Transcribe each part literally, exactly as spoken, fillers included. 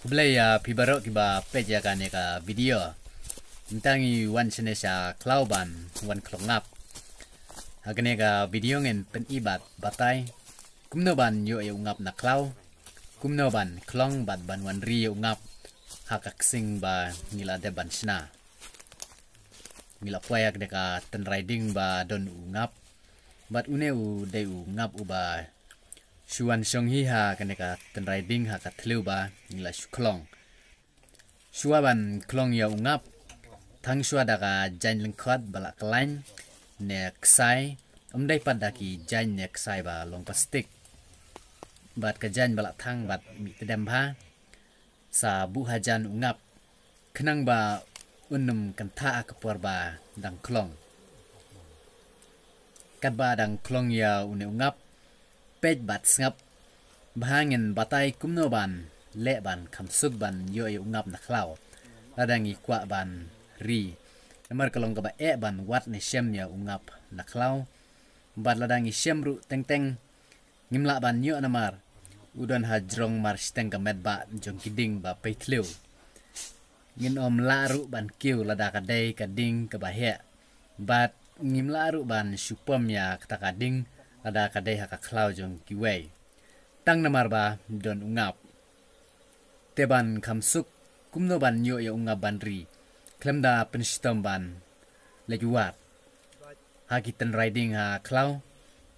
Khublei ïa phi baroh kiba peit ïa kane ka video. Mynta ngi wan shane sha khlaw ban wan khlong ngap. Ha kane ka video ngin pyni bad batai kumno ban ïoh ïa u ngap na khlaw, kumno ban khlong bad ban wan ri ïa u ngap ha ka ksing ba ngi la dep ban shna. Ngi la poi ha kane ka tynrai ding ba don u ngap, bad une u dei u ngap uba shu wan shong hi ha kane ka tynrai ding ha ka thliew ba ngi la shu khlong. Shuwa ban khlong ïa u ngap, thang shuwa da ka jaiñ lyngkhot ba la khlaiñ ne ksai, ym dei pat da ki jaiñ ne ksai ba long plastik. Bad ka jaiñ ba la thang bad mih tdem bha, sa buh hajan u ngap, khnang ba un ym kynthah ha ka por ba dang khlong. Katba dang khlong ïa une u ngap, peit bad sngap bha, ngin batai kumno ban leh ban kham suk ban ïoh ïa u ngap na khlaw lada ngi kwah ban ri. Namar ka long kaba eh ban wad ne shem ïa u ngap na khlaw. Bad lada ngi shem ruh teng teng, ngim lah ban ïoh namar u don ha jrong mar shiteng ka met ba jong ki ding ba pei thliew. Ngin ym lah ruh ban kiew lada ka dei ka ding kaba heh, bad ngim lah ruh ban shu pom ïa kata ka ding lada ka dei ha ka khlaw jong kiwei, tang namar ba don u ngap. Te ban kham suk kumno ban ïoh ïa u ngap ban ri khlem da pynshitom ban leit wad ha ki tynrai ding ha khlaw.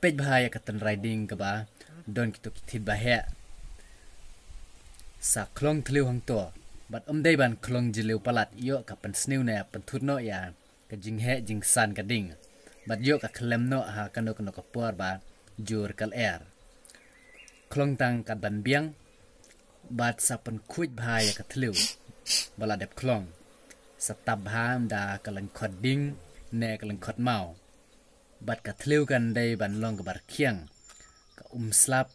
Peit bha ïa ka tynrai ding kaba don kito ki thied ba heh. Sa khlong thliew hangto, bad ym dei ban khlong jylliew palat, ïoh ka pynsniew ne pynthut noh ïa ka jingheh jingsan ka ding, bad ïoh ka khlem noh ha kano kano ka por ba jur ka lyer. Khlong tang kat ban biang, bad sa pynkhuid bha ïa ka thliew ba la dep khlong. Sa tap bha da ka lyngkhot ding ne ka lyngkhot maw. Bad ka thliew kan dei ban long kaba rkhiang, ka um slap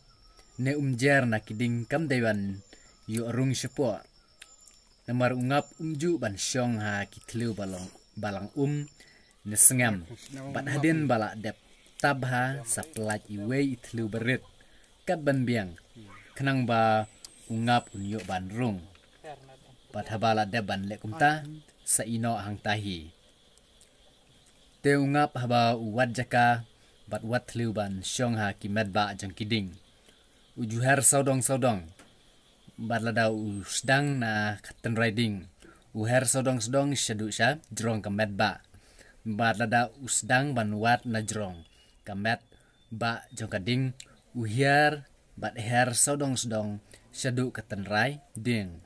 ne um jer na ki ding, kam dei ban ïoh rung shapoh. Namar u ngap um ju ban shong ha ki thliew ba long, ba lang um ne sngem. Bad hadien ba la dep tap bha, sa pyllait iwei i thliew barit kat ban biang, khnang ba u ngap un ïoh ban rung. Bad haba la dep ban leh kumta, sa ïeh noh hangta hi. Te u ngap haba u wad jaka bad wad thliew ban shong ha ki met ba jong ki ding, u ju her sawdong sawdong. Bad lada u sdang na ka tynrai ding, u her sawdong sawdong shaduh sha jrong ka met ba. Bad lada u sdang ban wad na jrong ka met ba jong ka ding, u hiar bad her sawdong sawdong shaduh ka tynrai ding.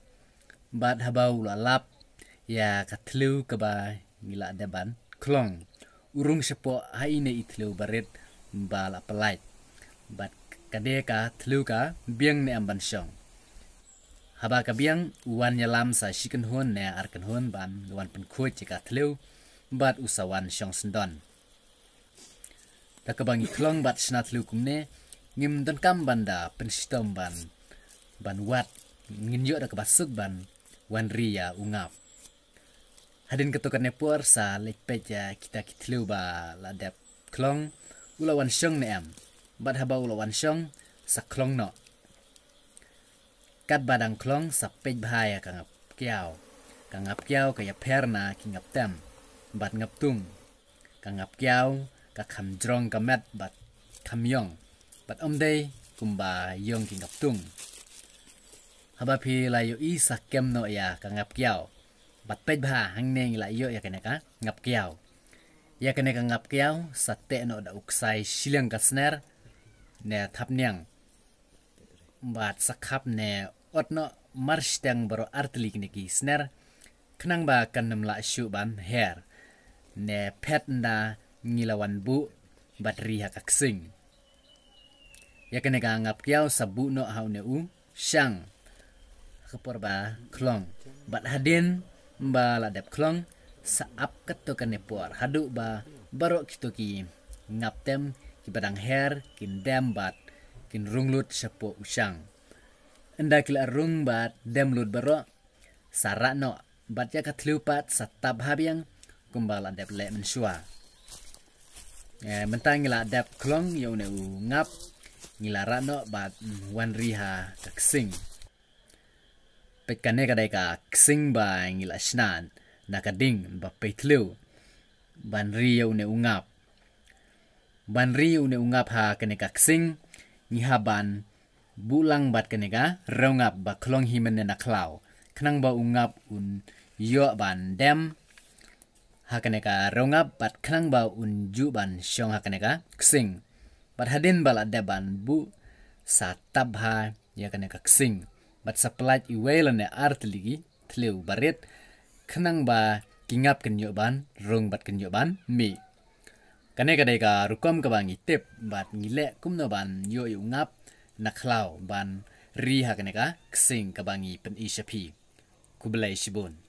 Bad haba u la lap ïa ka thliew kaba ngi la dep ban khlong, u rung shapoh ha ine i thliew barit ba la pyllait. Bad ka dei ka thliew ka biang ne em ban shong. Haba ka biang, u wan ïalam sa shi kynhun ne ar kynhun ban wan pynkhuid ïa ka thliew, bad u sa wan shong syndon. Da kaba ngi khlong bad shna thliew kumne, ngim donkam ban da pynshitom ban, ban wad, ngin ïoh da kaba suk ban wan ri ïa u ngap. Hadien kato katne por sa leit peit ïa kita ki thliew ba la dep khlong, u la wan shong ne em. Bad haba u la wan shong, sa khlong noh. Katba dang khlong sa peit bha ïa ka ngap kiaw. Ka ngap kiaw ka ïapher na ki ngap tem bad ngap tung. Ka ngap kiaw ka kham jrong ka met bad kham ïong, bad ym dei kumba ïong ki ngap tung. Haba phi la ïohi sa kem noh ïa ka ngap kiaw. Bad peit bha, hangne ngi la ïoh ïa kane ka ngap kiaw. Ïa kane ka ngap kiaw sa teh noh da u ksai shiliang ka sner ne thapniang. Bad sa khap ne ot noh mar shiteng baroh artylli kine ki sner, khnang ba kan ym lah shuh ban her ne phet ynda ngi la wan buh bad ri ha ka ksing. Ïa kane ka ngap kiaw sa buh noh ha une u shang ha ka por ba khlong. Bad hadien ba la dep khlong, sa ap kato kane por haduh ba baroh kito ki ngap tem kiba dang her kin dem bad kin rung lut shapoh u shang. Ynda ki la rung bad dem lut baroh, sa rah noh, bad ïa ka thliew pat sa tap ha biang kumba la dep leh mynshuwa. Eh, mynta ngi la dep khlong ïa une u ngap, ngi la rah noh bad, mm, wan ri ha ka ksing. Peit, kane ka dei ka ksing ba ngi la shna na ka ding ba pei thliew ban ri ïa une u ngap. Ban ri ïa une u ngap ha kane ka ksing, ngi hap ban buh lang bad kane ka rew ngap ba khlong hi mynne na khlaw, khnang ba u ngap un ïoh ban dem ha kane ka rew ngap bad khnang ba un ju ban shong ha kane ka ksing. Bad hadien ba la dep ban buh, sa tap bha ïa kane ka ksing bad sa pynlait iwei lane ar tylli ki thliew barit, khnang ba ki ngap kin ïoh ban rung bad kin ïoh ban mih. Kane ka dei ka rukom kaba ngi tip bad ngi leh kumno ban ïoh ïa u ngap na khlaw ban ri ha kane ka ksing kaba ngi pyni sha phi. Khublei shibun.